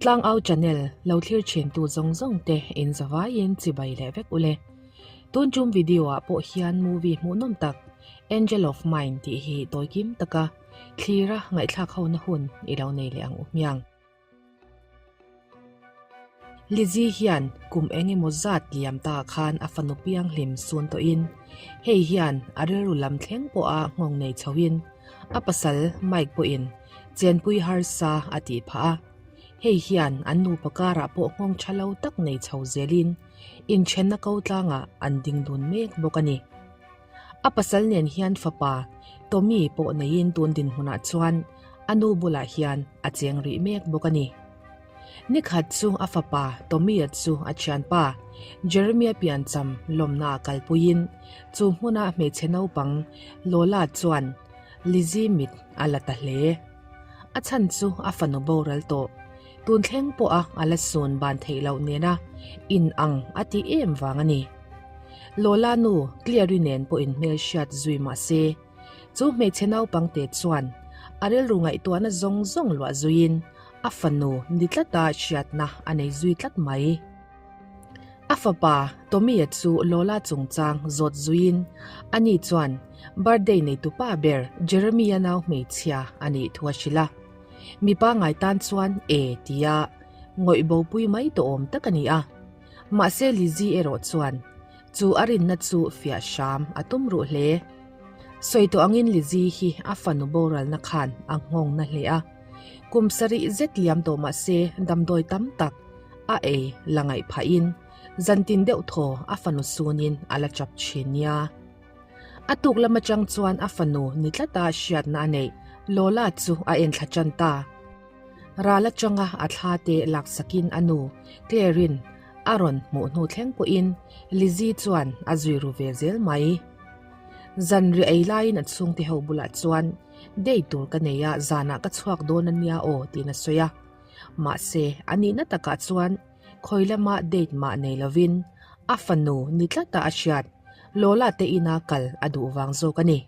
Tlangau channel lo thlir thin tu zawng zawng te in zavaiin chibai leh vek ule. Tun tum video ah pawh hian movie hmuhnawm tak Angel of Mine tih hi tawi kim taka thlira ngaihthlak ho na hun i lo nei leh ang u hmiang. Lizzy hian kum eng emaw zat liam ta khan a fanu pianghlim sun tawhin hei hian a rilru lam thleng pawha nghawng nei chhoin a pasal Mike pawhin chenpui harsa a tih phah a. Hei hian an nupa karah pawh nghawng tha lo tak nei chho zelin inthenna ko tlangah an ding dun mek bawk a ni. A pasal nen hian fapa Tommy pawh neiin tun dinhmunah chuan a nu bulah hian a cheng rih mek bawk a ni. Nikhat chu a fapa Tommy-a chu a thianpa Jeremy-a piancham lawmna a kalpuiin chu hmuna hmeichhe naupang Lola chuan Lizzie mit a la ta hle. A chhan chu a fanu boral tawh. Tun thleng pawha a la sun ban theih loh nena in ang a ti em vang a ni. Lola nu Cleary nen pawh inhmel hriat zui mah se, chu hmeichhe naupang te chuan a rilru ngaihtuahna zawng zawng luah zuiin a fanu ni tlata hriatna a nei zui tlat mai. A fapa Tommy-a chu Lola chungchang zawt zuiin ani chuan birthday neitupa ber Jeremy-a nau hmeichhia a nih thu a hrilh a. Mipa ngai tan chuan e tia ngawih bopui mai tawh awm tak a ni a. Mahse Lizzie erawh chuan chu a rinna chu fiah hram a tum ruh hle. Sawi tawh angin Lizzie hi a fanu boralna khan a nghawng na hle a. Kum sarih zet liam tawh mahse damdawi tam tak a ei la ngaih phahin zantin deuh thaw a fanu sunin a la chap thin nia. A tuk lam atang chuan a fanu ni tlata hriatna a neih Lola chu a enthla tan ta. Ral atanga a thla te laksakin a nu Claire-in a rawn hmuh hnu thleng pawhin Lizzie chuan a zui ru ve zel mai. Zanriah ei laiin a chhungte ho bulah chuan Date tur ka nei a, zanah ka chhuak dawn a nia aw tiin a sawi a. Mahse, a nihna takah chuan khawi lama date mah nei lovin a fanu ni tlata a hriat Lola te ina kal a duh vang zawk a ni.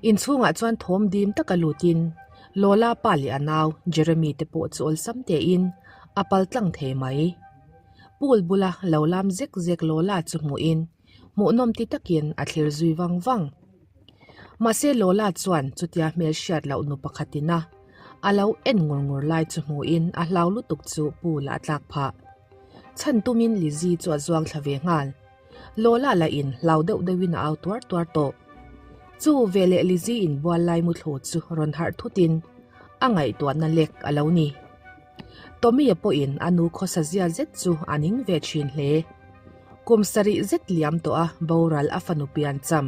Inchhungah chuan thawm dim taka lutin Lola pa leh a nau Jeremy te pawh chu awlsam tein a pal tlang thei mai. Pool bula lo lam zek zek Lola chu hmuhin hmuhnawm ti takin a thlir zui vang vang. Mahse Lola chuan chutia hmel hriat loh nu pakhatin a a lo en ngur ngur lai chu hmuhin a hlau lutuk chu pool ah a tlak phah. Chhan tumin Lizzie chu a zuang thla ve nghal. Lola lah in hlau deuh deuhin a au tuar tuar tawh. Chu veleh Lizzie in bual lai muthlu chu rawn harh thutin a ngaihtuahna lek a lo ni. Tommy-a pawhin a nu khawsa zia zet chu a ning ve thin hle. Kum sarih zet liam tawh a boral a fanu pian cham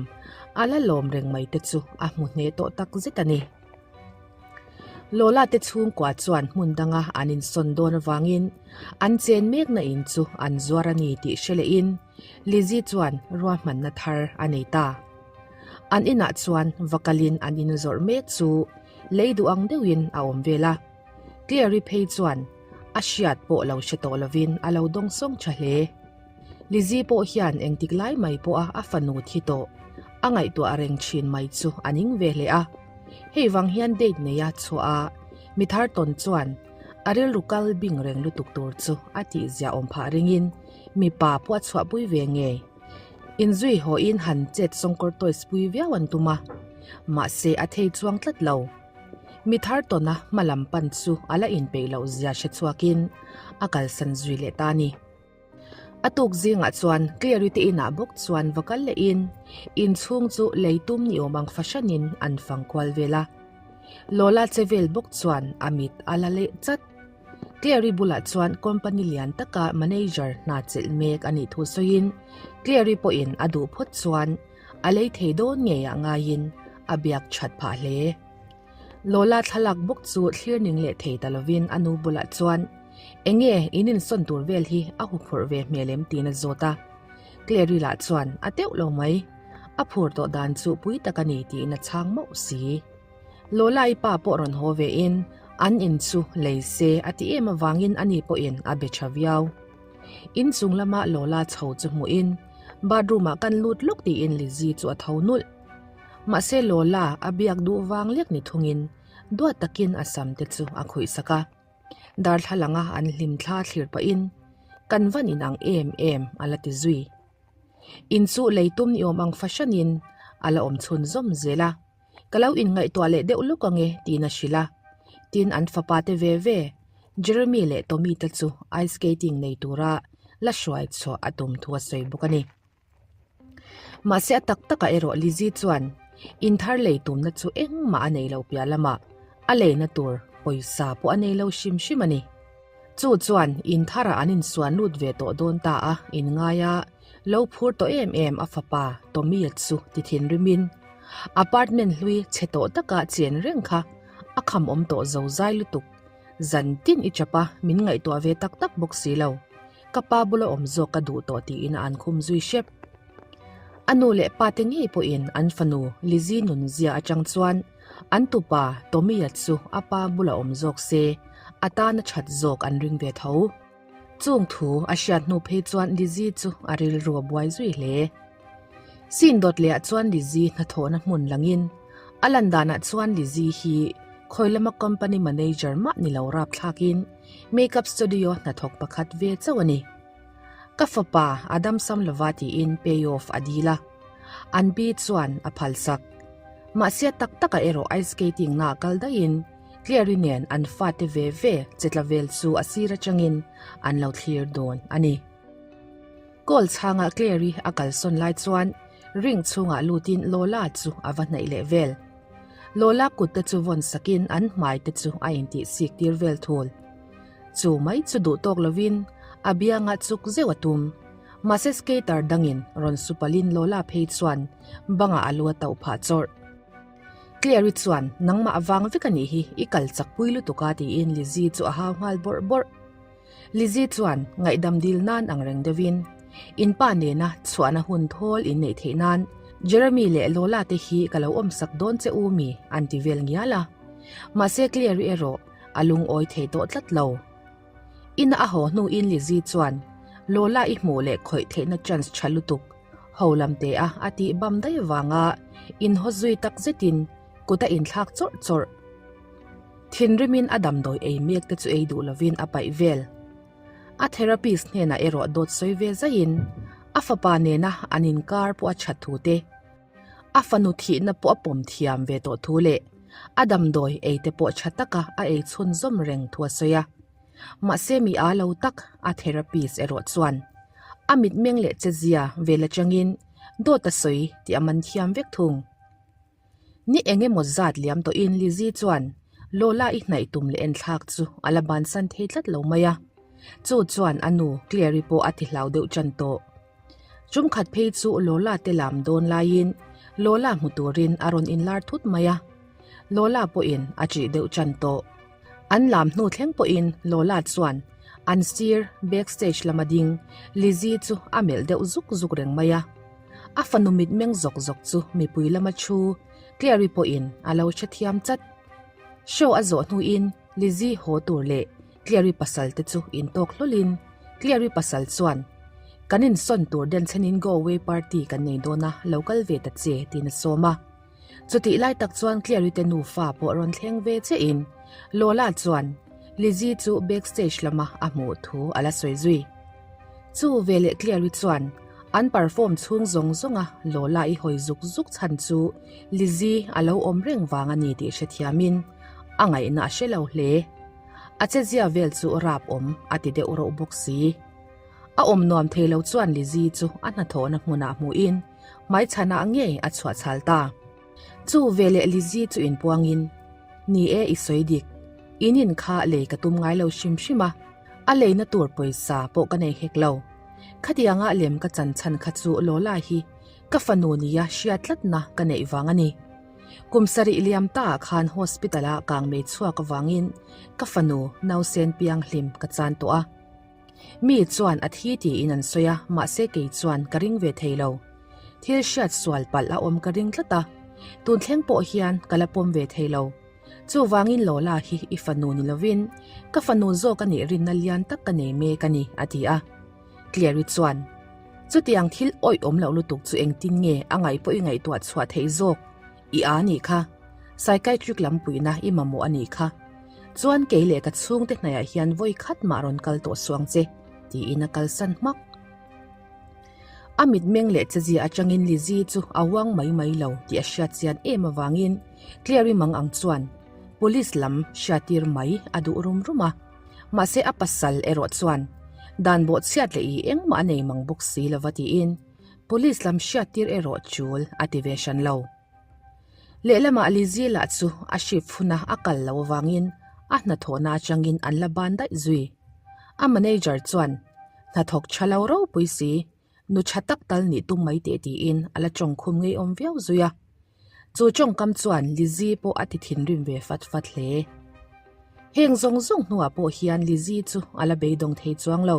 a la lawm reng mai te chu a hmu hneh tawh tak zet a ni. Lola te chhungkua chuan hmun danga an insawn dawn avangin an chen mekna in chu an zuar a ni tih hre lehin Lizzie chuan ruahmanna thar a nei ta. An inah chuan va kalin an inzawrh mek chu lei duh ang deuhin a awm vel a. Clary phei chuan a hriat pawh lo hre tawh lovin a lo dawng sawng tha hle. Lizzie pawh hian engtik lai mai pawha a fanu thi tawh a ngaihtuah reng thin mai chu a ning ve hle a. Hei vang hian date neia chhuah a mi thar tawn chuan a rilru kal bing reng lutuk tur chu a tihzia awm phah ringin mipa pawh a chhuahpui ve ngei. Inzui hawhin han chet sawngkawr toys pui viau an tum a, mahse a thei chuang tlat lo. Mi thar tawna hma lam pan chu a la inpeih loh zia hre chhuakin a kalsan zui leh ta a ni. A tuk zingah chuan Clary te inah bawk chuan va kal lehin inchhung chu lei tum ni awm ang fahranin an fang kual vel a. Lola che vel bawk chuan a mit a la leh chat. Clary bulah chuan company lian taka manager hna chelh mek a nih thu sawiin Clary pawhin a duh phawt chuan a lei thei dawn ngeiah ngaiin a biak that phah hle. Lola thlalak bawk chu thlir ning leh thei ta lovin a nu bulah chuan, Enge in insawn tur vel hi a huphurh ve hmel em tiin a zawt a. Clary lah chuan a teuh lo mai, a phur tawh dan chu pui tak a ni tiin a chhang mauh si. Lola i pa pawh rawn haw ve in an in chu lei se a ti em avangin ani pawhin a be tha viau. Inchung lama Lola chho chu hmuhin bathroom ah kan lut lawk tiin Lizzie chu a tho nulh. Mahse Lola a biak duh vang lek ni thungin duat takin a sam te chu a khawih sak a. Darthlalanga an hlim thla thlir pahin, Kan van inang em em a la ti zui. In chu lei tum ni awm ang fahranin a la awm chhun zawm zel a. Ka lo inngaihtuah leh deuh luk ange tiin a hrilh a. Tin an fapa te ve ve, Jeremy leh Tommy te chu ice skating nei tura la hruai chhuah a tum thu a sawi bawk a ni. Mahse a tak takah erawh Lizzie chuan in thar lei tumna chu engmah a nei lo piah lamah a leina tur pawisa pawh a nei lo hrim hrim a ni. Chu chuan in tharah an insuan lut ve tawh dawn ta a, in ngaia lo phur tawh em em a fapa Tommy-a chu ti thinrimin apartment hlui chhe tawh taka chen reng kha a kham awm tawh zo zai lutuk. Zan tin i chap a, min ngaihtuah ve tak tak bawk si lo. Ka pa bula awm zawk ka duh tawh tiin a an khum zui hrep. A nu leh pa te ngei pawhin an fanu Lizzie nunzia atang chuan an tupa Tommy-a chu a pa bula awm zawk se a tana that zawk an ring ve tho. Chung thu a hriat hnu phei chuan Lizzie chu a rilru a buai zui hle. Scene dawt lehah chuan Lizzie hnathawhna hmun langin a lan danah chuan Lizzie hi khawi lama company manager mah ni lo rapthlakin Makeup studio hnathawk pakhat ve chauh a ni. Ka fapa a dam sam lova tiin pay off a dil a, an pi chuan a phalsak. Mahse tak takah erawh ice skating na kal daihin Clary nen an fate ve ve che tla vel chu a sir atangin an lo thlir dawn a ni. Call chhangah Clary a kalsawn lai chuan ring chhungah lutin Lola chu a va hnaih leh vel. Lola kut te chu vawn sakin an hmai te chu a intih sik tir vel thul. Chu mai chu duh tawk lovin a biangah chuk zeuh a tum. Mahse skater dangin rawn supalin Lola phei chuan bangah a lu a tauh phah chawrh. Clary chuan nangmah vang vek a nih hi i kal chak pui lutuk a tiin Lizzie chu a hau nghal bawrh bawrh. Lizzie chuan ngaihdam dil nan ang reng deuhin in pa nena chhuahna hun thawl in neih theih nan Jeremy leh Lola te hi ka lo awmsak dawn che u mi an ti vel ngial a. Mahse Clary erawh a lungawi thei tawh tlat lo. Ina a haw hnuin Lizzie chuan Lola i hmuh leh khawih theihna chance tha lutuk ho lam te a a tih bam daih vanga inhaw zui tak zetin kut a inthlak chawrh chawrh. Thinrimin a damdawi ei mek te chu ei duh lovin a paih vel. A therapist hnenah erawh dawt sawi ve zaihin a fapa nena an inkar pawh a that thu te, a fanu thihna pawh a pawm thiam ve tawh thu leh a damdawi ei te pawh tha taka a ei chhunzawm reng thu a sawi a. Mahse mi aa lo tak a therapist erawh chuan a mitmeng leh chezia vel atangin dawt a sawi tih a man thiam vek thung. Ni eng emaw zat liam tawhin Lizzie chuan Lola i hnaih tum leh enthlak chu a la bansan thei tlat lo mai a. Chu chuan a nu Clary pawh a ti hlau deuh tan tawh. Chumkhat phei chu Lola te lam dawn laiin Lola hmu turin a rawn inlar thut mai a. Lola pawhin a ṭih deuh tan tawh. An lam hnu thleng pawhin Lola chuan an sir backstage lama ding Lizzie chu a melh deuh zuk zuk reng mai a. A fanu mitmeng zawk zawk chu mipui lama thu Clary pawhin a lo hrethiam chat. Show a zawh hnuin Lizzie haw tur leh Clary pasal te chu intawk hlawlin Clary pasal chuan, Kan insawn tur denchhenin go away party kan nei dawn a, lo kal ve ta che, tiin a sawm a. Chutih lai tak chuan Clary te nufa pawh rawn thleng ve chiahin Lola chuan Lizzie chu backstage lama a hmuh thu a la sawi zui. Chu veleh Clary chuan an perform chhung zawng zawnga Lola i hawi zuk zuk chhan chu Lizzie a lo awm reng vang a ni tih hrethiamin a ngaihna a hre lo hle. A chezia vel chu rap awm a ti deuh rauh bawk si. A awm nuam thei lo chuan Lizzie chu a hnathawhna hmunah hmuhin hmaichhanah ngei a chhuah chhal ta. Chu veleh Lizzie chu inpuangin, Ni e, i sawi dik. In in kha lei ka tum ngai lo hrim hrim a, a leina tur pawisa pawh ka nei hek lo. Khatianga lem ka chan chhan kha chu Lola hi ka fanu nia hriat tlatna ka neih vang a ni. Kum sarih liam taah khan hospital-a kang mei chhuak avangin ka fanu nausen pianghlim ka chan tawh a. Mi chuan a thi tiin an sawi a, mahse kei chuan ka ring ve thei lo. Thil hriat sual palh a awm ka ring tlat a, tun thleng pawh hian ka la pawm ve thei lo. Chuvangin Lola hi i fanu ni lovin ka fanu zawk a nih rinna lian tak ka nei mek a ni, a ti a. Clary chuan, Chutiang thil awih awm loh lutuk chu engtin nge a ngaih pawh i ngaihtuah chhuah theih zawk? I aa nih kha. Psychiatric lam puihna i mamawh a nih kha. Chuan kei leh ka chhungte hnaihah hian vawi khat mah rawn kal tawh suang che, tiin a kalsan hmak. A mitmeng leh chezia atangin Lizzie chu a uang mai mai lo tih a hriat chian em avangin Clary mang ang chuan Police lam hriattir mai a duh rum rum a. Mahse a pasal erawh chuan dan bawhchhiat leh i engmah a nei mang bawk si lova tiin Police lam hriattir erawh chul a ti ve hran lo. Lehlamah Lizzie lah chu a shift huna a kal lo avangin a hnathawhna atangin an la ban daih zui. A manager chuan, Hnathawk tha lo ropui si, nu tha tak tal nih tum mai teh tiin a la tawngkhum ngeiawm viau zui a. Chu tawngkam chuan Lizzie pawh a ti thinrim ve fat fat hle. Heng zawng zawng hnuah pawh hian Lizzie chu a la beidawng thei chuang lo.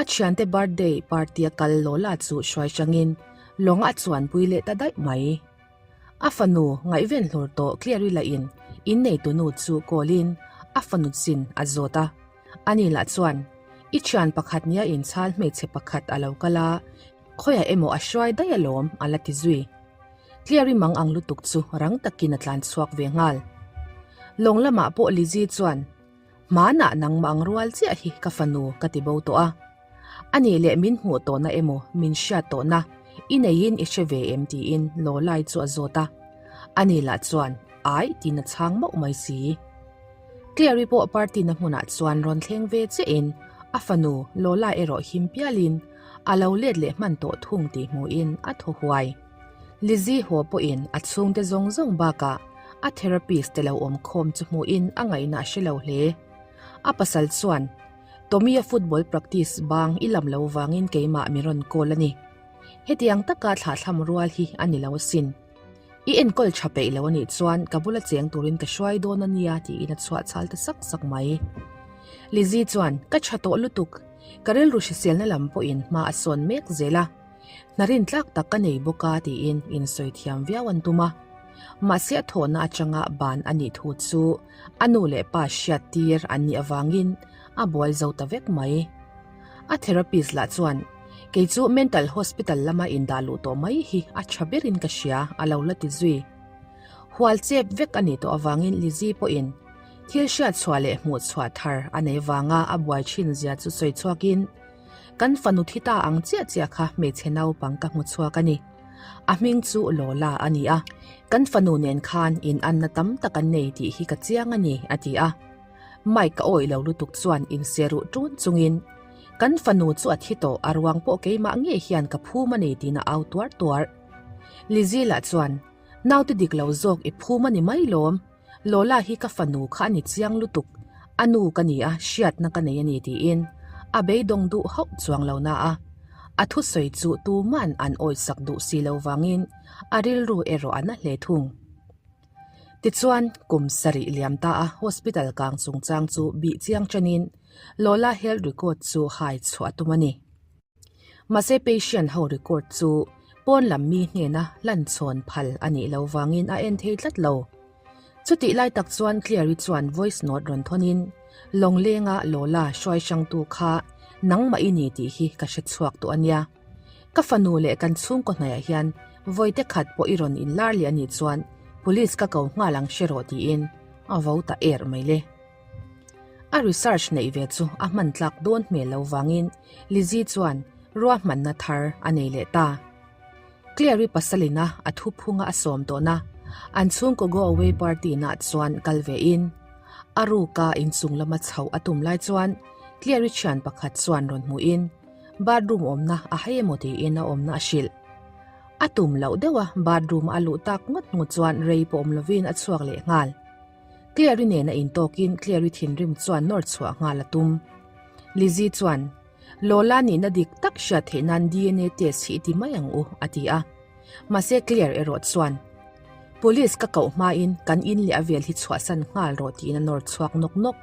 A thiante birthday party a kal Lola chu hruai hrangin lawng a chuanpui leh ta daih mai. A fanu ngaihven hlur tawh Clary lahin inneitunu chu call-in a fanu chin a zawt a. Ani lah chuan, I thian pakhat nia inchhal hmeichhe pakhat a lo kal a, khawiah emaw a hruai daih alawm a la ti zui. Clary mang ang lutuk chu rang takin a tlan chhuak ve nghal. Lawng lamah pawh Lizzie chuan, Hmanah nangmah ang rual chiah hi ka fanu ka ti bo tawh a. Anih leh min hmuh tawhna emaw min hriat tawhna i neiin i hre ve em tiin Lawlai chu a zawt a. Ani lah chuan, Ai tiin a chhang mauh mai si. Clary pawh party na hmunah chuan rawn thleng ve chiahin a fanu Lola erawh him pialin a lo let leh hman tawh thung tih hmuhin a thaw huai. Lizzie haw pawhin a chhungte zawng zawng bakah a therapist te lo awm khawm chu hmuhin a ngaihna a hre lo hle. A pasal chuan, Tommy-a football practice bang i lam lo vangin keimah mi rawn call a ni. Hetiang taka thlahthlam rual hi a ni lo asin. I enkawl tha peih lo a nih chuan ka bula cheng turin ka hruai dawn a nia tiin a chhuah chhal ta sak sak mai. Lizzie chuan, Ka tha tawh lutuk. Ka rilru hriselna lam pawhin hma a sawn mek zel a. Hna rintlak tak ka nei bawk a tiin insawi thiam viau an tum a. Mahse a thawhna atanga ban a nih thu chu a nu leh pa hriat tir an nih avangin a buai zo ta vek mai. A therapist lah chuan, Kei chu mental hospital lama indah luh tawh mai hi a tha berin ka hria a lo la ti zui. Hual chep vek a nih tawh avangin Lizzie pawhin thil hriat chhuah leh hmuh chhuah thar a nei vanga a buai thin zia chu sawi chhuakin, Kan fanu thi ta ang chiah chiah kha hmeichhe naupang ka hmu chhuak a ni. A hming chu Lola a ni a, kan fanu nen khan in anna tam tak an nei tih hi ka chiang a ni, a ti a. Mike ka awih lo lutuk chuan inse ruh ṭun chungin, Kan fanu chu a thi tawh, a ruang pawh keimah ngei hian ka phum a ni tiin a au tuar tuar. Lizzie lah chuan, Naute dik lo zawk i phum a ni mai lawm, Lola hi ka fanu kha a ni chiang lutuk, a nu ka ni a, hriatna ka nei a ni tiin a beidawng duh hauh chuang lo na a. A thusawi chu tuman an awisak duh si lo vangin a rilru erawh a na hle thung. Tichuan, kum sarih liam ta a hospital kang chungchang chu bih chiang chanin Lola health record chu hai chhuah a tum a ni. Mahse patient ho record chu pawn lam mi hnena hlanchhawn phal a nih lo vangin a en thei tlat lo. Chutih lai tak chuan Clary chuan voice note rawn thawnin, Lawnglenga Lola hruai hrangtu kha nangmah i ni tih hi ka hre chhuak tawh a nia. Ka fanu leh kan chhungkaw hnaiah hian vawite khat pawh i rawn inlar leh a nih chuan police ka ko nghal ang hre rawh tiin a vo ta er mai le. A research neih ve chu a hman tlak dawn hmel lo vangin Lizzie chuan ruahmanna thar a nei leh ta. Clary pasalina a thuphunga a sawm tawhna an chhungkaw go away party nah chuan kal ve in a ruka inchung lama chhoh a tum lai chuan Clary thian pakhat chuan rawn hmuhin bathroom awmna a hai emaw tiin a awmna a hrilh. A tum loh deuha bathroom a luh tak ngawt ngawt chuan rei pawh awm lovin a chhuak leh nghal. Clary nen a intawkin Clary thinrim chuan nawr chhuah nghal a tum. Lizzie chuan, Lola nihna dik tak hriat theih nan DNA test hi i ti mai ang u, a ti a. Mahse Claire erawh chuan, Police ka koh hmain kan in leh a vel hi chhuahsan nghal rawh tiin a nawr chhuak nawk nawk.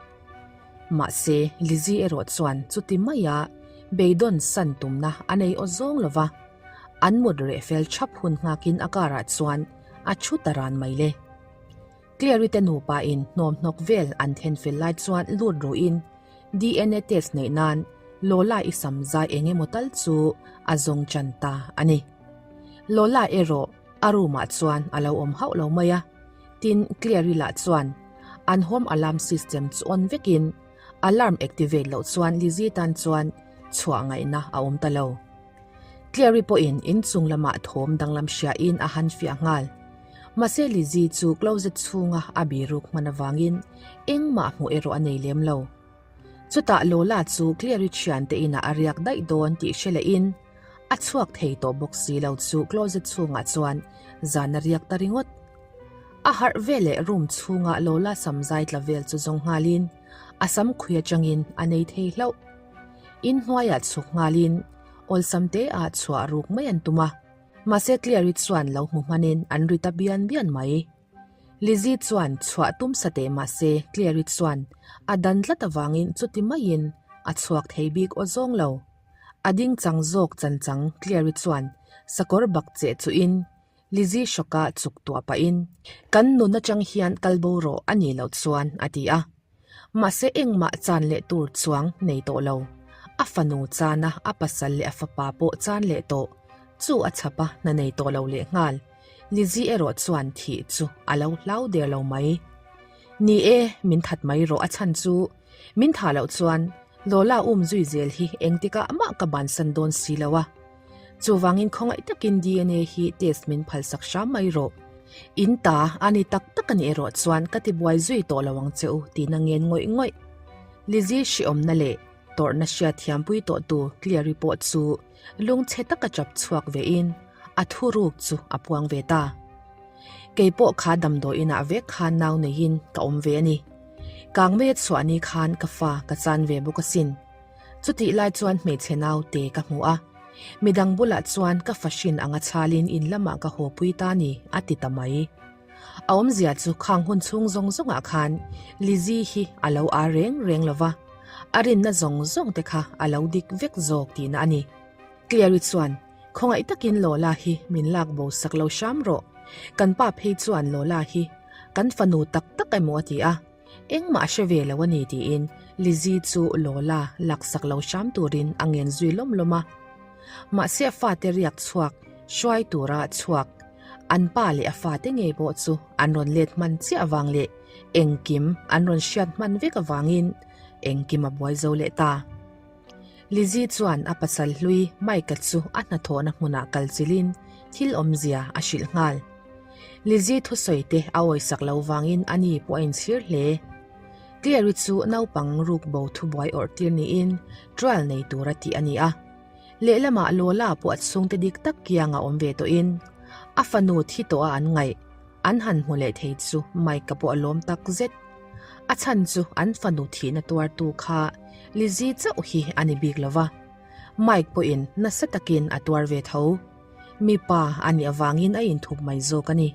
Mahse Lizzie erawh chuan chuti maia beidawn san tumna a nei aw zawng lo va, an mut reh fel thap hun nghakin a car ah chuan a thu ta ran mai le. Clary te nupa in hnawmhnawk vel an then fel lai chuan lut ruhin DNA test neih nan Lola i sam zai eng emaw tal chu a zawng chan ta a ni. Lola erawh a room ah chuan a lo awm hauh lo mai a, tin Clary lah chuan. An home alarm system chu on vekin alarm activate loh chuan Lizzie tan chuan chhuah ngaihna a awm ta lo. Clary pawhin inchung lamah thawm danglam hriain a han fiah nghal. Mahse Lizzie chu closet chhunga a biruk hman avangin engmah hmuh erawh a nei lem lo. Chutah Lola chu Clary thiante inah a riak daih dawn tih hre lehin a chhuak thei tawh bawk si lo chu closet chhungah chuan zan a riak ta ringawt. A harh veleh room chhunga Lola sam zai tla vel chu zawng nghalin a sam khui atangin a nei thei hlauh. In hnuaiah chhuk nghalin awlsam te ah chhuah ruk mai an tum a, mahse Clary chuan lo hmu hmanin an ri ta bian bian mai. Lizzie chuan chhuah tum sa teh mahse Clary chuan a dan tlat avangin chuti maiin a chhuak thei bik aw zawng lo. A ding chang zawk chan chang Clary chuan sakawr bak cheh chuhin Lizzie hrawka chuk tuah pahin kan nun atang hian kal bo rawh a nih loh chuan a ti a. Mahse engmah chan leh tur chuang nei tawh lo. A fanu chana a pasal leh a fapa pawh chan leh tawh chu a chhap a hna nei tawh lo leh nghal. Lizzie erawh chuan thih chu a lo hlau der lo mai. Ni e, min that mai rawh a chhan chu min thah loh chuan Lola um zui zel hi engtikah mah ka bansan dawn si lo a. Chuvangin khawngaih takin DNA hi test min phalsak hram mai rawh. In ta a ni tak tak a nih erawh chuan ka ti buai zui tawh lo ang che u tihna ngen ngawih ngawih. Lizzie hriawmna leh tawrhna hriat thiampui tawh tu Cleary pawh chu lungchhe taka chap chhuak vein a thuruk chu a puang ve ta. Kei pawh kha damdawi inah vek khan nau neiin ka awm ve a ni. Kangmei a chhuah ni khan ka fa ka chan ve bawk asin. Chutih lai chuan hmeichhe naute ka hmu a, midang bulah chuan ka fahrin anga chhalin in lamah ka haw pui ta ni a ti ta mai. A awmzia chu khang hun chhung zawng zawngah khan Lizzie hi a lo ar reng reng lo va, a rinna zawng zawng te kha a lo dik vek zawk tihna a ni. Clary chuan, Khawngaih takin Lola hi min lak bo sak lo hram rawh. Kan pa phei chuan Lola hi kan fanu tak tak emaw a ti a. Engmah a hre ve lo a ni tiin Lizzie chu Lola laksak lo hram turin a ngen zui lawm lawm a. Mahse a fate riak chhuak hruai tura chhuak an pa leh a fate ngei pawh chu an rawn let hman chiah avang leh engkim an rawn hriat hman vek avangin engkim a buai zo leh ta. Lizzie chuan a pasal hlui Mike-a chu a hnathawhna hmunah kal chilhin thil awmzia a hrilh nghal. Lizzie thusawi te a awisak lo vangin a ni pawh a inchhir hle. Clary chu naupang ruk bo thubuai awrh tir niin trial nei tura tih a ni a. Lehlamah Lola pawh a chhungte dik tak kianga awm ve tawhin a fanu thi tawha an ngaih an han hmu leh thei chu Mike-a pawh a lawm tak zet. A chhan chu an fanu thihna tuartu kha Lizzie chauh hi a ni bik lo va, Mike pawhin nasa takin a tuar ve tho. Mipa a nih avangin a inthup mai zawk a ni.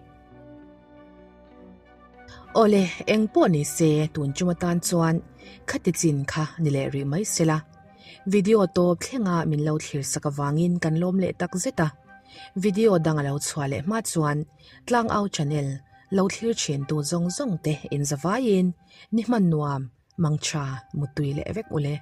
Awle, eng pawh ni se tun tum atan chuan khati chin kha ni leh rih mai se la. Video tawp thlenga min lo thlir sak avangin kan lawm leh tak zet a. Video dang a lo chhuah leh hma chuan Tlangau Channel lo thlir thin tu zawng zawng te in zavaiin ni hman nuam mangtha muttui leh vek ule.